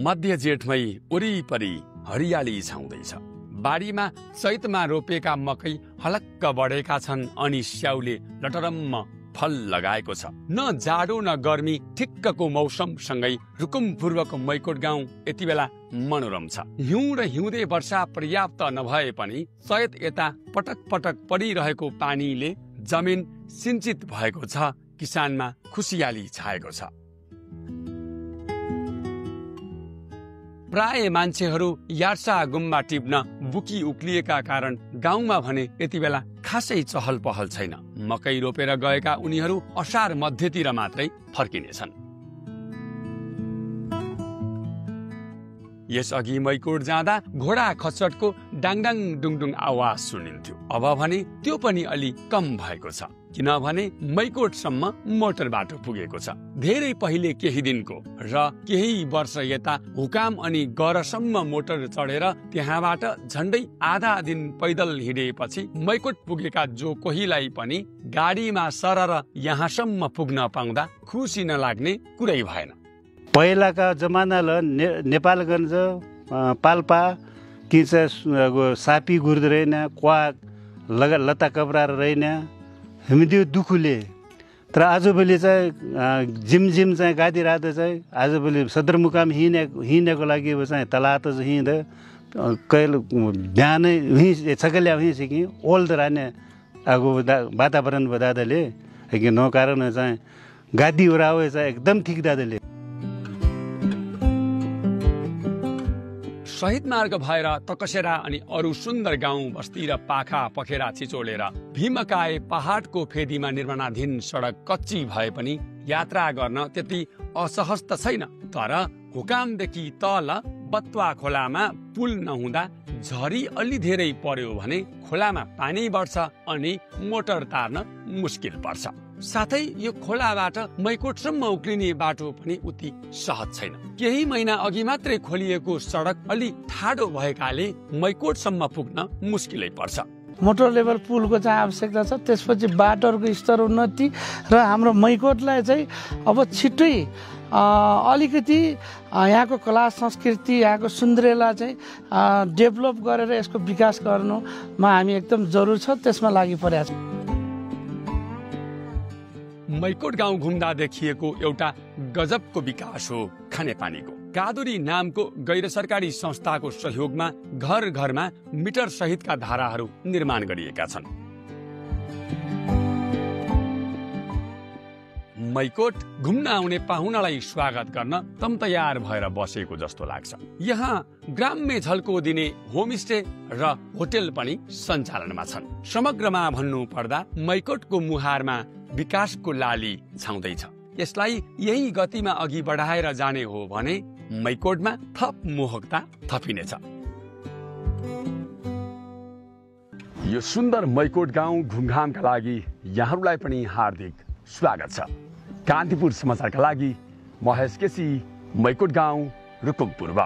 मध्य जेठमै वरिपरि हरियाली छाउँदैछ। बारीमा चैतमा रोपेका मकै हलक्क बढेका छन् अनि स्याउले लटरम्म फल लगाएको छ। न जाडो न गर्मी, ठिक्कको मौसमसँगै रुकुम पूर्वको मैकोट गाउँ यति बेला मनोरम छ। हिउँ र हिउँदे वर्षा पर्याप्त नभए पनि चैत यता पटक पटक परिरहेको पानीले जमिन सिंचित भएको छ। किसानमा खुसियाली छाएको छ। प्राय मान्छेहरू यार्सा गुम्बा टिप्न बुकी उक्लिएका कारण गाउँमा भने यति बेला खासै चहल पहल छैन। मकै रोपेर गएका उनीहरू असार मध्यतिर मात्रै फर्किनेछन्। यसअघि मैकोट जाँदा घोडा खच्चडको डाङडाङ डुङडुङ आवाज सुनिन्थ्यो। अब भने त्यो पनि अलि कम भएको छ, किनभने मैकोटसम्म मोटर बाटो पुगेको छ। धेरै पहिले केही दिनको र केही वर्ष यता हुकाम अनि गरसम्म मोटर चढेर त्यहाँबाट झन्डै आधा दिन पैदल हिँडेपछि मैकोट पुगेका जो कोहीलाई पनि गाडीमा सरर यहाँसम्म पुग्न पाउँदा खुसी नलाग्ने कुरै भएन। पहिलाका जमानालाई नेपालगञ्ज पाल्पा कि चाहिँ सापी गुर्द रहेन, क्वाक लता कपडा रहेन, हिँड्यो दुखुले। तर आजभोलि चाहिँ जिम चाहिँ गाडी रातो चाहिँ आजभोलि सदरमुकाम हिँडेको लागि चाहिँ तलात हिँड्दा कहिले बिहानै छकल्या हिँड्छ ओल्द राने आगो वातावरण दादाले कि नो कारण चाहिँ गाडी उडावे चाहिँ एकदम ठिक दादाले। शहीद मार्ग भएर तकसेरा अनि अरू सुन्दर गाउँ बस्ती र पाखा पखेरा छिचोलेर भीमकाय पहाडको फेदीमा निर्माणाधीन सडक कच्ची भए पनि यात्रा गर्न त्यति असहज त छैन। तर हुकामदेखि तल बत्वा खोलामा पुल नहुँदा झरी अलि धेरै पर्यो भने खोलामा पानी बढ्छ अनि मोटर तार्न मुस्किल पर्छ। साथै यो खोलाबाट मैकोटसम्म उक्लिने बाटो पनि उति सहज छैन। केही महिना अघि मात्रै खोलिएको सडक अलि ठाडो भएकाले मैकोटसम्म पुग्न मुस्किलै पर्छ। मोटर लेभल पुलको चाहिँ आवश्यकता छ। त्यसपछि बाटोहरूको स्तर उन्नति र हाम्रो मैकोटलाई चाहिँ अब छिट्टै अलिकति यहाँको कला संस्कृति, यहाँको सुन्दरेला चाहिँ डेभलप गरेर यसको विकास गर्नुमा हामी एकदम जरुर छ, त्यसमा लागि परेका छौँ। मैकोट गाउँ घुम्दा देखिएको एउटा गजबको विकास हो खानेपानीको। कादुरी नामको गैर सरकारी संस्थाको सहयोगमा घर घरमा मिटर सहितका धाराहरू निर्माण गरिएका छन्। मैकोट घुम्न आउने पाहुनालाई स्वागत गर्न तम तयार भएर बसेको जस्तो लाग्छ। यहाँ ग्राम्य झल्को दिने होमस्टे र होटेल पनि सञ्चालनमा छन्। समग्रमा भन्नु पर्दा मैकोटको मुहारमा विकासको लाली छाउँदैछ। यसलाई यही गतिमा अघि बढाएर जाने हो भने मैकोटमा थप मोहकता थपिनेछ। यो सुन्दर मैकोट गाउँ घुमघामका लागि यहाँहरूलाई पनि हार्दिक स्वागत छ। कान्तिपुर समाचारका लागि महेश केसी, मैकोट गाउँ, रुकुम पूर्व।